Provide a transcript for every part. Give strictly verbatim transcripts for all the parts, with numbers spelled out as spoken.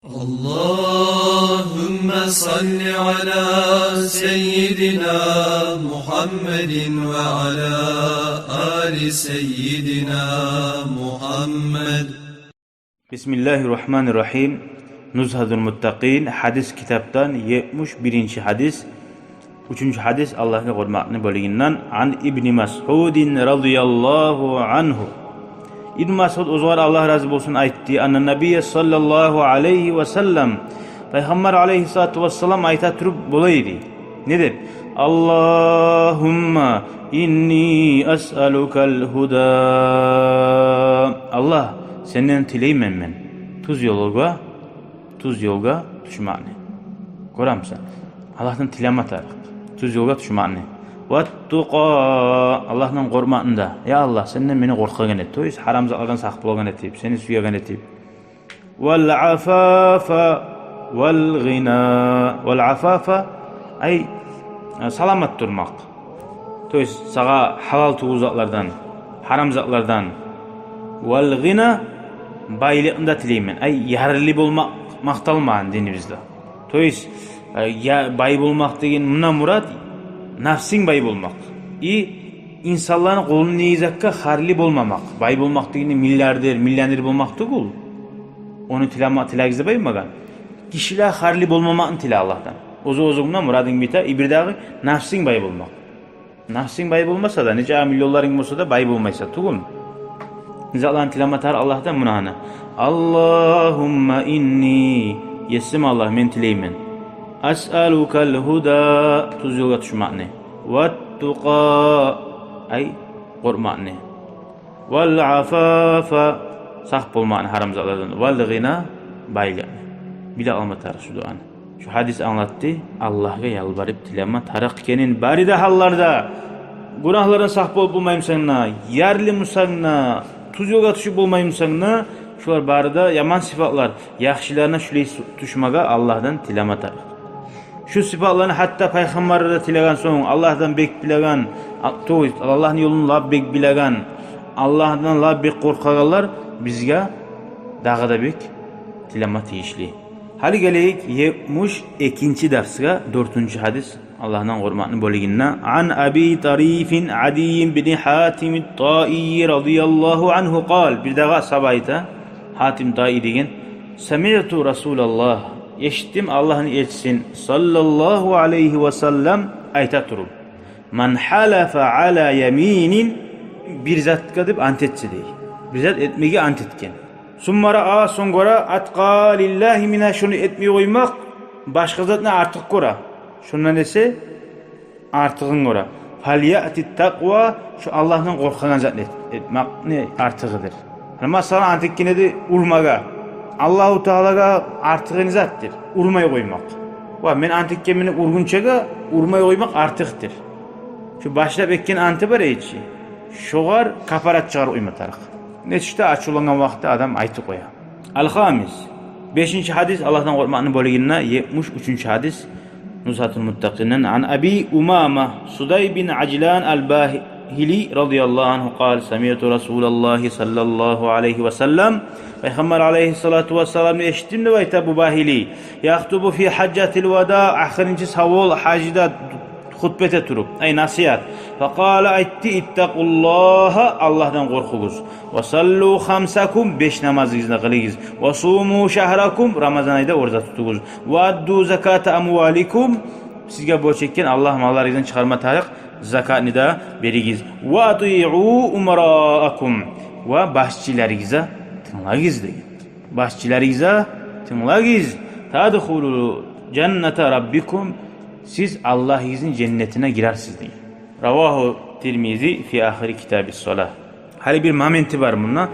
اللهم صل على سيدنا محمد وعلى آل سيدنا محمد. بسم الله الرحمن الرحيم. نزهة المتقين, гьадис китапдан етмиш биринчи гьадис. Уьчюнчю гьадис Аллагьгъа къоркъмакъны бёлюгюнден. عن ابن مسعود رضي الله عنه. Ибн Масъуд, оьзюгер Аллагь рази болсун, айтды: أن النبي صلى الله عليه وسلم, Пайхаммар алайгьиссалату вассалам айта туруп бола эди. Не деп? اللهم إني أسألك الهدى. Аллагь, сенден тилеймен мен тюз ёлгъа тюз ёлгъа тюшмекни. Гёремисен? Аллагьдан тилеме тарыкъ тюз ёлгъа тюшмекни. والتقى, Аллагьдан къоркъмакъны да. Я Аллагь, сенден мени къоркъагъан эт, то есть гьарам затлардан сакъ болагъан этип, сени сюеген этип. والعفاف والغنى. والعفاف, ай, саламат турмакъ. То есть сагъа гьалал тюгюл затлардан, гьарам затлардан. والغنى, байлыкъны да тилеймен. Ай, ярлы болмакъ макъталмагъан динибизде. То есть, э, я, бай болмакъ деген, мундан мурат напсынг бай болмакъ. И инсанланы къолунда не затгъа харлы болмамакъ. Бай болмакъ дегени миллиардер, миллионер болмакъ тюгюл. Ону тилеме, тилегиз деп айтмагъан. Гишилеге харлы болмамакъны тиле Аллагьдан. Оьзю-оьзюнгню мурадынг бите, и бирдагъы напсынг бай болмакъ. Напсынг бай болмаса да, нече миллионларынг болса да, бай болмайсан тюгюлмю? Не затланы тилеме тарыкъ Аллагьдан? Муна гьана. اللهم إني, есим Аллагь, мен тилеймен. أسألك الهدى, тюз ёлгъа тюшмекни. والتقى, ай, къоркъмакъны. والعفاف, сакъ болмакъны гьарам затлардан. والغنى, байлыкъны. Биле алма тарыкъ шу дуаны. Шу гьадис англатды Аллагьгъа ялбарып тилеме тарыкъ экенин бары да гьалларда. Гюнагьлардан сакъ болуп болмаймысан да, ярлы бусанг да, тюз ёлгъа тюшюп болмаймысан да, шулар бары да яман сыпатлар. Яхшыларына шулай су-, тюшмеге Аллагьдан тилеме тарыкъ. Шу сыпатланы гьатта пайхаммар да тилеген сонг, Аллагьдан бек билеген, а, то есть Аллагьны ёлун лап бек билеген, Аллагьдан лап бек къоркъагъанлар бизге дагъы да бек тилеме тийишли. Гьали гелейик етмиш экинчи дарсгъа, дёртюнчю гьадис Аллагьдан къоркъмакъны бёлюгюнде. عن أبي طريف عدي بن حاتم الطائي رضي الله عنه قال. Бирдагъы асгьаба айта, Гьатим Таи деген. سمعت رسول الله, эшитдим Аллагьны элчисин, صلى الله عليه وسلم, айта туруп: من حلف على يمين, бир затгъа деп ант этсе дей. Бир зат этмеге ант этген. ثم رأى, сонг гёре, أتقى لله منها, шону этмей къоймакъ башгъа затны артыкъ гёре. Шондан эсе артыгъын гёре. فليأت التقوى, шо Аллагьдан къоркъагъан затны эт-, этмекни артыгъыдыр. Гьали масала, ант этген эди урмагъа. Аллагьу Таалагъа артыгъы не затдыр? Урмай къоймакъ. Ва мен ант этгенмен ургъунчагъа урмай къоймакъ артыкъдыр. Шо башлап этген анты бар эди чи, шогъар капарат чыгъарып къойма тарыкъ. Нечик де ачувлангъан вакътиде адам айтып къоя. الخامس, бешинчи гьадис Аллагьдан къоркъмакъны бёлюгюнде, етмиш уьчюнчю гьадис. نزهة المتقين. عن أبي أمامة صدي بن عجلان الباهلي رضي الله عنه قال: سمعت رسول الله صلى الله عليه وسلم, Пайхаммар алайгьиссалату вассаламны эшитдим деп айта бу Багьили, يخطب في حجة الوداع, ахырынчы савол гьажда хутба эте туруп, ай, насигьат. فقال, айтды: اتقوا الله, Аллагьдан къоркъугъуз. وصلوا خمسكم, беш намазыгъызны къылыгъыз. وصوموا شهركم, Рамазан айда ораза тутугъуз. وأدوا زكاة أموالكم, сизге борч этген Аллагь малларыгъыздан чыгъарма тарыкъ закатны да беригиз. وأطيعوا أمراءكم, ва башчыларыгъызгъа тынглагъыз деген. Башчыларыгъызгъа тынглагъыз. تدخلوا جنة ربكم, сиз Аллагьыгъызны женнетине гирерсиз деген. رواه الترمذي في آخر كتاب الصلاة. Гьали бир моменти бар мунда.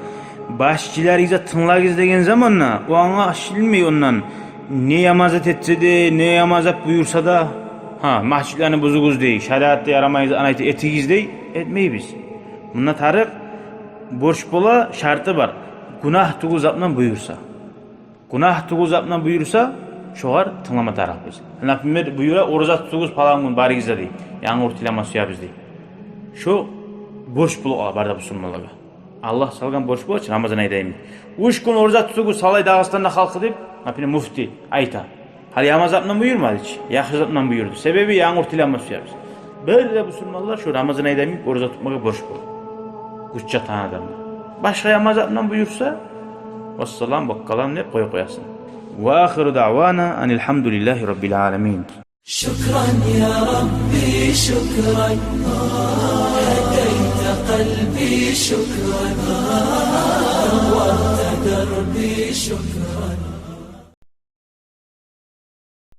Башчыларыгъызгъа тынглагъыз деген заманда, о англашылмай ондан, не яман зат этсе де, не яман зат буюрса да. Гьа, межитлени бузугъуз дей, шариатда ярамайгъан затны айта, этигиз дей, этмейбиз. Мунда тарыкъ, борч бола, шарты бар. Гюнагь тюгюл затны буюрса. Гюнагь тюгюл затны буюрса, шогъар тынглама тарыкъбыз. Например, буюра: ораза тутугъуз палан гюн барыгъыз да дей. Янгур тилеме сюебиз дей. Шо борч болуп къала бары да бусурманлагъа. Аллагь салгъан борч бола чы Рамазан айда йимик. Уьч гюн ораза тутугъуз, салай Дагъыстанда халкъы деп, например, муфти айта. Гьали яман зат булан буюрмады чы, яхшы зат булан буюрду. Себеби янгур тилеме сюебиз. Бары да бусурманлар шу Рамазан айда йимик ораза тутмагъа борч бола. Гюч чатагъан адамлар. Башгъа яман зат булан буюрса, вассалам, ваккалам деп къоя къоясан. وآخر دعوانا أن الحمد لله رب العالمين. شكرا يا ربي، شكرا. هديت قلبي، شكرا. نورت دربي، شكرا.